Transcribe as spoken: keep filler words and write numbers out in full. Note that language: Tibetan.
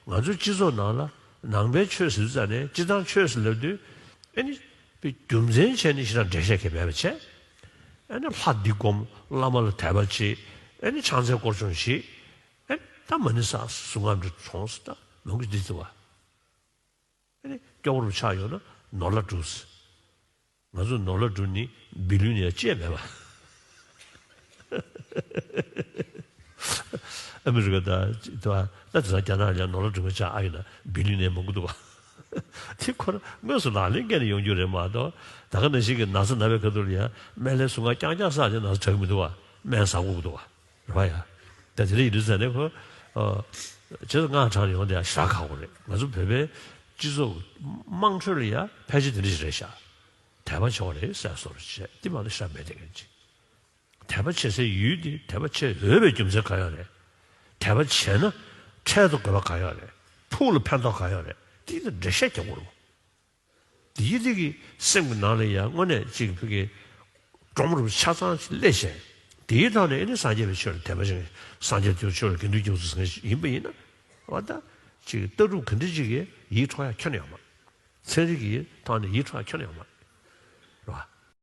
ང་ཚོའི་སྤྱི་ཚོགས་ནང་ལ་ནང་པའི་ཆོས་ཟེར་ཙང་ནས་སྤྱི་བཏང་ཆོས་ཟེར་ལབ་དུས་ཨེ་ནི་རྒྱུ་མཚན་བྱས་ནས་ཞེ་དྲག་འགྲེལ་བཤད་གལ་མེད་པ་བྱས། ཨེ་ནི་ལྷ་འདི་སྒོམ། བླ་མ་ལ་དད་པ་བྱེད། ཨེ་ནི་ཕྱག་འཚལ་སྐོར་སྦྱོང་བྱེད། ཨེ་ནི་ད་མ་ཎི་བསགས། གཟུངས་སྔགས་འདི་ཚོགས་ཟེར། ད་མང་པོ་འདི་ཚོ་བ། ཨེ་ནི་སྐྱོ་བོར་ཆགས་ཡོང་ན་ནོར་ལྷ་སྒྲུབ་ཟེར། ང་ཚོ་ནོར་ལྷ་སྒྲུབ་ནི་བི་ལུན་ནས་ཅི་ཡང་མེད་པ། ཨ་མི་རི་ཀ་དང་ད་དེ་ཚོ་རྒྱ་ནག་ལ་ཡང་ནོར་ལྷ་སྒྲུབ་མཁན་ཆགས་ཨ་ཡོད་ན་བི་ལུན་ནས་མང་པོ་འདུག་བ། དེ་ཁོ་རང་དངོས་སུ་ལག་ལེན་བཀལ་ནས་ཡོང་རྒྱུ་རེད་མ་གཏོགས། ད་ག་ནང་བཞིན་གྱི་ན་ཚ་ན་བའི་ཁ་ཐུག་ལ་ཡང་སྨན་བླའི་གཟུངས་སྔགས་རྐྱང་རྐྱང་བསགས་ཀྱི་ན་ཚ་དྲག་གི་མི་འདུག་བ། སྨན་ཟ་དགོས་ཀྱི་འདུག་བ། རེད་པ་ཡ། ད་དེ་འདྲ་ཡིན་དུས་ཙང་ནས་ཁོ། ཨ། བྱས་ཙང་སྔགས་བགྲང་ཡོང་དེ་ཡང་ཞེ་དྲག་ཁག་པོ་རེད། ང་ཚོ་བོད་པའི་སྤྱི་ཚོགས་དམངས་ཁྲོད་ལ་ཡང་ཕལ་ཆེར་དེ་འདྲ་ཞིག་རེད་ཤག་དད་པ་བྱེད་དགོས་རེད་ཟེར་བཟོ་འདྲ་བྱས་དེ་མ་གཏོགས་ཞེ་དྲག་མེད་དེ་ག་ཅིག་དད་པ་བྱེད་སའི་ཡུལ་དེ། དད་པ་བྱེད་འོས་པའི་རྒྱུ་མཚན་གང་ཡོད་རེད། དད་པ་བྱས་ན་འཕྲལ་དུ་དགོས་པ་གང་ཡོད་རེད། ཕུགས་ལ་ཕན་ཐོགས་གང་ཡོད་རེད། དེ་ལ་འགྲེལ་བཤད་རྒྱག་དགོས་རེད། དེའི་རིགས་ཀྱི་སེམས་ཀྱི་ནང་ལ་ཡང་དངོས་གནས་ཅིག་ཕ་གི་གྲོགས་མོ་རུ་ཆ་ཚང་ཞིག་སླེབས་བྱས། དེའི་ཐོག་ནས་ཨེ་ནི་སངས་རྒྱས་པའི་ཆོས་ལ་དད་པ་བྱེད། སངས་རྒྱས་ཀྱི་ཆོས་ལ་དགེ་འདུན་སྐྱོང་ཚུལ་ཟེར་མཁན་ཞིག་ཡིན་པ་ཡིན་ན། འོ་ད་ཅིག་ལྟ་གྲུབ་ག་འདྲ་ཅིག་གིས་ཡིད་འཕྲོག་ཡ་ཁྱོན་ནས་ཡོད་མ་རེད། ཚན་རིག་གི་ཐོག་ནས་ཡིད་འཕྲོག་ཡ་ཁྱོན་ནས་ཡོད་མ་རེད།